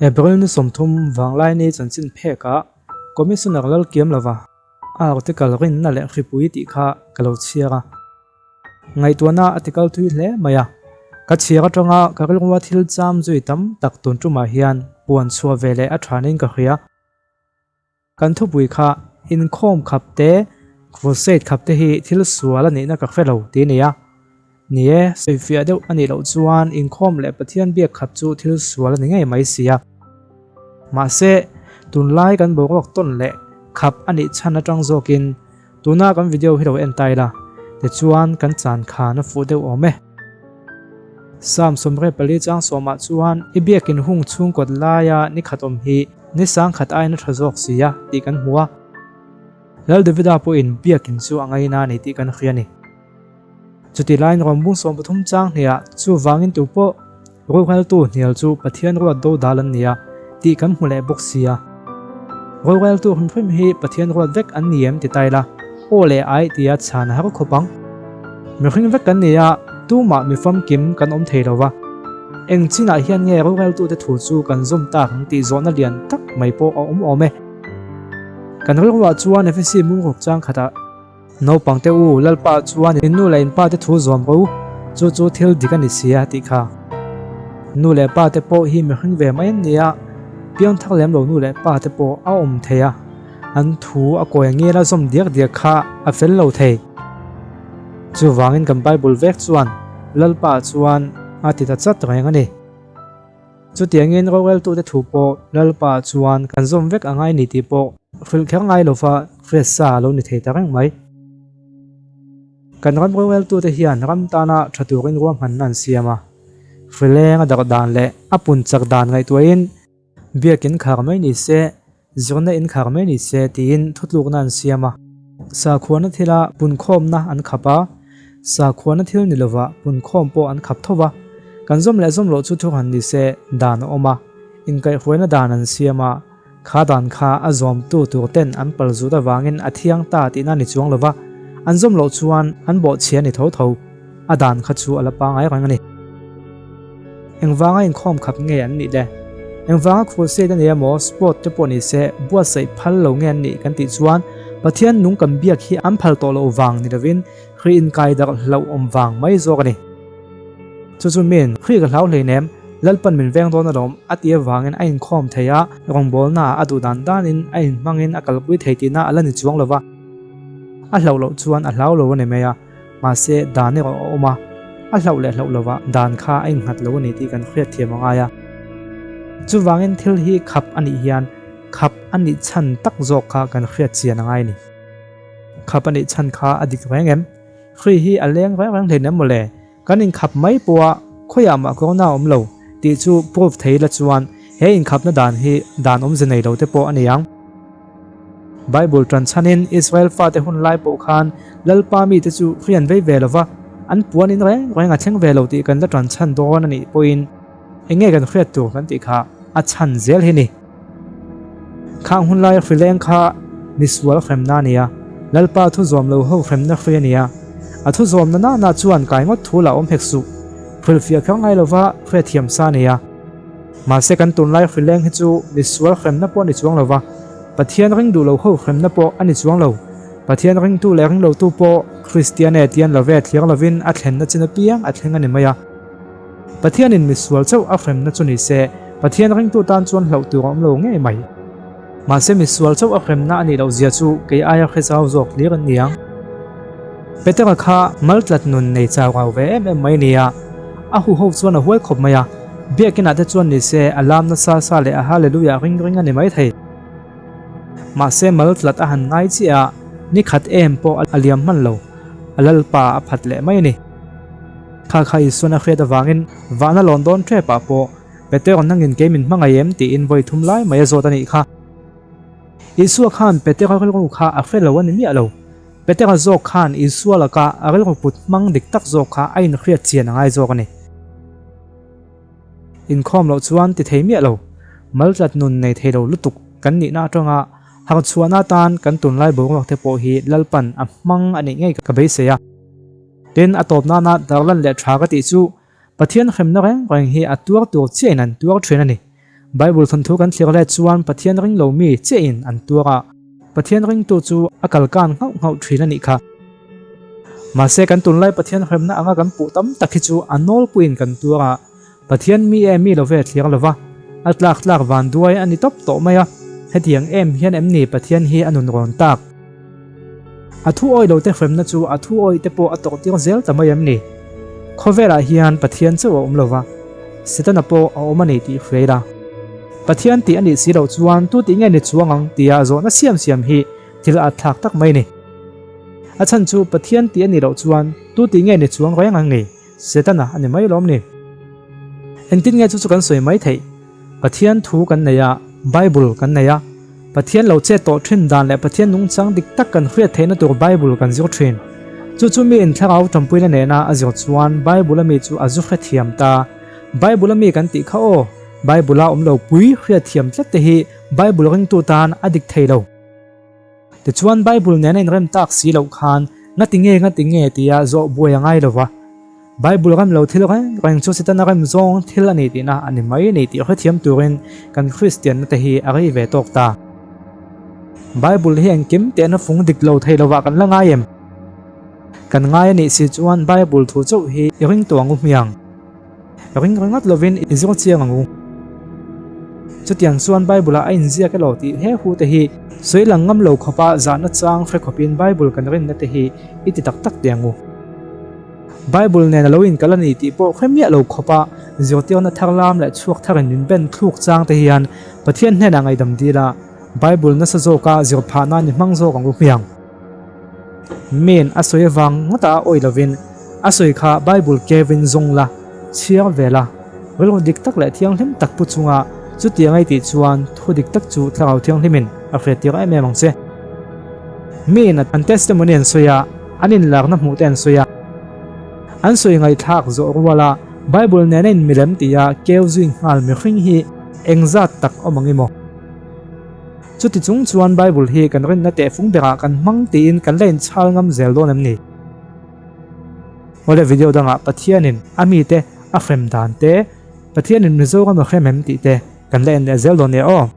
April ni 30 Vanglaini chanchin phekah Commissioner Lalkiamlova a article rinna leh hripui tih kha ka lo chhiar a. Ngaihtuahna a tikal thui hle mai a. Ka chhiar atanga ka rilrua thil cham zui tam tak tun tumah hian puan chhuah ve leh a thanin ka hria. Kan thupui kha inkhawm khap te, crusade khap te hi thil sual a nihna ka hre lo ti a ni a. Ni e, sawifiah deuh a nih loh chuan inkhawm leh Pathian biak khap chu thil sual a ni ngei mai si a. Mahse, tunlai kan boruak tawn leh khap a nih chhan atang zawkin tuna kan video hi lo en ta ila, tichuan kan chan khan a fuh deuh awm e. Psalm 24 chang sawmah chuan i biakin hung chhungkawt laia ni khat awm hi Ni sangkhat aiin a tha zawk si a tih kan hmu a, Lal Davida pawhin biakin chu a ngaina a ni tih kan hria a ni. Chutih laiin rawngbung 13 chang hniah chuvangin tu pawh roreltu hnial chu Pathian ruat do dal an ni a tih kan hmu leh bawk si a. Roreltu hrim hrim hi Pathian ruat vek an ni em ti ta ila, aw leh ai tia chhan a har khawp ang. Mihring vek kan ni a, tumah mi famkim kan awm thei lo va. Eng chinah hian nge roreltute thu chu kan zawm tak ang tih zawhna lian tak mai pawh a awm awm e. Kan rilruah chuan Efesi mungruk chang khatah, Naupangte u, Lalpa chuan in nu leh in pate thu zawm rawh u, chu chu thil dik a ni si a tih kha. Nu leh pate pawh hi mihring ve mai an ni a, piang thak lem lo nu leh pate pawh a awm thei a. An thu a kawi angel a zawm diak diak kha a fel lo thei. Chuvangin kan Bible vek chuan Lalpa chuan a ti ta chat reng a ni. Chutiangin roreltute thu pawh Lalpa chuan kan zawm vek a ngai ni tih pawh hrilh kher ngai lova hriat sa a lo ni thei ta reng mai. Kan ram roreltute hian ram tana tha turin ruahmanna an siam a, hrileng a darh dan leh a pun chak dan ngaihtuahin Biakin khar mai ni se, zirna in khar mai ni se tiin thutlukna an siam a. Sakhuana thila punkhawmna an khap a, sakhuana thil ni lova punkhawm pawh an khap tho va. Kan zawm leh zawm loh chu thu han ni se dan a awm a, inkaihhruaina dan an siam a, kha dan kha a zawmtu tur ten an pal zut avangin a thiang ta tihna ni chuang lova, an zawm loh chuan an bawhchhia ni tho tho. A dan kha chu a la pangai reng a ni. Engvanga inkhawm khap nge an nih le? Engvanga crusade a ni emaw, sport te pawh ni se, buatsaih phal lo nge an nih kan tih chuan Pathian nung kan biak hi an phal tawh loh vang ni lovin Khrih inkai darh hlauh awm vang mai zawk a ni. Chu chu min, Khrih ka hlau hleinem, Lalpan min veng dawn alawm a ti avangin a inkhawm thei a, rawngbawlnaah a duh dan danin a inhmangin a kalpui thei tihna a la ni chuang lo va. A hlauh loh chuan a hlau lo a ni mai a. Mahse, dan erawh a awm a, a hlauh leh hlauh lovah dan kha a innghat lo a ni tih kan hriat thiam a ngai a. Chuvangin thil hi khap a nih hian khap a nih chhan tak zawk kha kan hriat chian a ngai a ni. Khap a nih chhan kha a dik reng em? Hri hi a leng reng reng hleinem mawle, kan inkhap mai pawha khawiah mah corona a awm lo tih chu proof thei la chuan he inkhapna dan hi dan awmze nei lo te pawh a ni ang. Bible tan chhanin Israel fate hun lai pawh khan Lalpa mite chu hri an vei ve lo va, an puan in reng reng a thleng ve lo tih kan la tan chhan dawn a nih pawhin eng nge kan hriat tur kan tih kha a chhan zel hi ni. Khang hun laia hri leng kha misual hremna a ni a, Lalpa thu zawm lo ho hremna hri a ni a, a thu zawmna nana chuan kai ngawt thu lah awm hek suh, hrilhfiah kher ngai lova hriatthiam sa a ni a. Mahse kan tunlai hrileng hi chu misual hremna pawh a ni chuang lo va, Pathian ring duh lo ho hremna pawh a ni chuang lo. Pathian ringtu leh ring lotu pawh Kristian e tian love thliang lovin a thlenna chin apiang a thleng a ni mai a. Pathianin misual chauh a hremna chu ni se, Pathian ringtu tan chuan hlauh tur a awm lo ngei mai. Mahse misual chauh a hremna a nih loh zia chu kei aia hre zau zawk hlir an ni ang. Petera kha maltlat nun nei chau rau ve em em mai a ni a, a huho chuan a huai khawp mai a. Biakinah te chuan ni se a lam nasa sa leh a hallelujah ring ring a ni mai thei. Mahse maltlat a han ngai chiah a, ni khat em pawh a liam hman lo, a lalpa a phat leh mai a ni. Kha kha Isuan a hriat avangin vahna lawn dawn ṭepah pawh Peter nangin kei min hmangaih em tiin vawi thum lai mai a zawt a nih kha. Isua khan Petera rilru kha a hre lo a ni miah lo. Petera zawk khan Isua laka a rilru put hmang dik tak zawk kha a inhriat chian a ngai zawk a ni. Inkhawm loh chuan ti thei miah lo, maltlat nun nei thei lo lutuk kan nihna atanga harchhuahna atan kan tunlai boruak te pawh hi Lalpan a hmang a nih ngei ka beisei a. Tin, a tawp nana darlan leh tha ka tih chu Pathian hremna reng reng hi a tuar tur chiahin an tuar thin a ni. Bible thawnthu kan thlir let chuan Pathian ring lo mi chiahin an tuar a, Pathian ringtu chu a kal kan nghauh nghauh thin a nih kha. Mahse kan tunlai Pathian hremna anga kan puh tam tak hi chu a nawlpuiin kan tuar a, Pathian mi e mi lo ve thlir lo va, a tlak tlak van duai a ni tawp tawh mai a, hetiang em hian em ni Pathian hi a nun rawn tak? A thu awih lo te hremna chu a thu awih te pawh a tawrh tir zel ta mai em ni? Khawvelah hian Pathian chauh a awm lo va, Setana pawh a awm a ni tih hria ila. Pathian tih a nih si loh chuan tu tih nge ni chuang ang tia zawhna siam siam hi thil a thlak tak mai ni. A chhan chu Pathian tih a nih loh chuan tu tih nge ni chuang reng ang ni? Setana a ni mai lawm ni? Engtin nge chu chu kan sawi mai theih? Pathian thu kan nei a, Bible kan nei a. Pathian lo chet tawh thin dan leh Pathian nungchang dik tak kan hriat theihna tur Bible kan zir thin. Chu chu mi inthlarau tanpuina nena a zir chuan Bible a mi chu a zu hrethiam ta. Bible a mi kan tih kha aw, Bible a awm lo pui hriatthiam tlat te hi Bible ringtu tan a dik thei lo. Tichuan Bible nena inrem tak si loh khan ngati nge ngati nge tia zawh buai a ngai lo va. Bible rem lo thil reng reng chu Setana rem zawng thil a ni tihna a ni mai a ni tih hrethiam turin kan Kristianna te hi a rei ve tawk ta. Bible hi engkim tehna fung dik lo thei lovah kan la ngai em? Kan ngai a nih si chuan Bible thu chauh hi i ring tawh ang u hmiang. Ring ringawt lovin i zir chiang ang u. Chutiang chuan Bible-ah a inziak elaw tih he hu te hi sawi lang ngam lo khawpa zahna chang hre khawpin Bible kan rinna te hi i ti tak tak teh ang u. Bible nen a lo inkal a ni tih pawh hre miah lo khawpa zirtirna thar lam leh chhuak tharin min ben thluk chang te hian Pathian hnenah ngaihdam dil a, Bible nasa zawka zir phah nan i hmang zawk ang u hmiang. Min a sawi avang ngawta a awih lovin a sawi kha Bible kevin zawng la, chhiar ve la, rilru dik tak leh thianghlim tak pu chunga chutiang ei tih chuan thu dik tak chu Thlarau Thianghlimin a hriattir em em ang che. Miin an testimony an sawi a, an inlarna hmuh te an sawi a, an sawi ngaihthlak zawh ruala Bible nena inmilem tia keu zui nghal mihring hi engzat tak awm ang i maw? Chuti chung chuan Bible hi kan rinna tehfung berah kan hmang tiin kan la inchhal ngam zel dawn em ni? Awle video dangah Pathianin a mite a hrem dan te, Pathianin Mizoram a hrem em tih te kan la en leh zel dawn nia aw.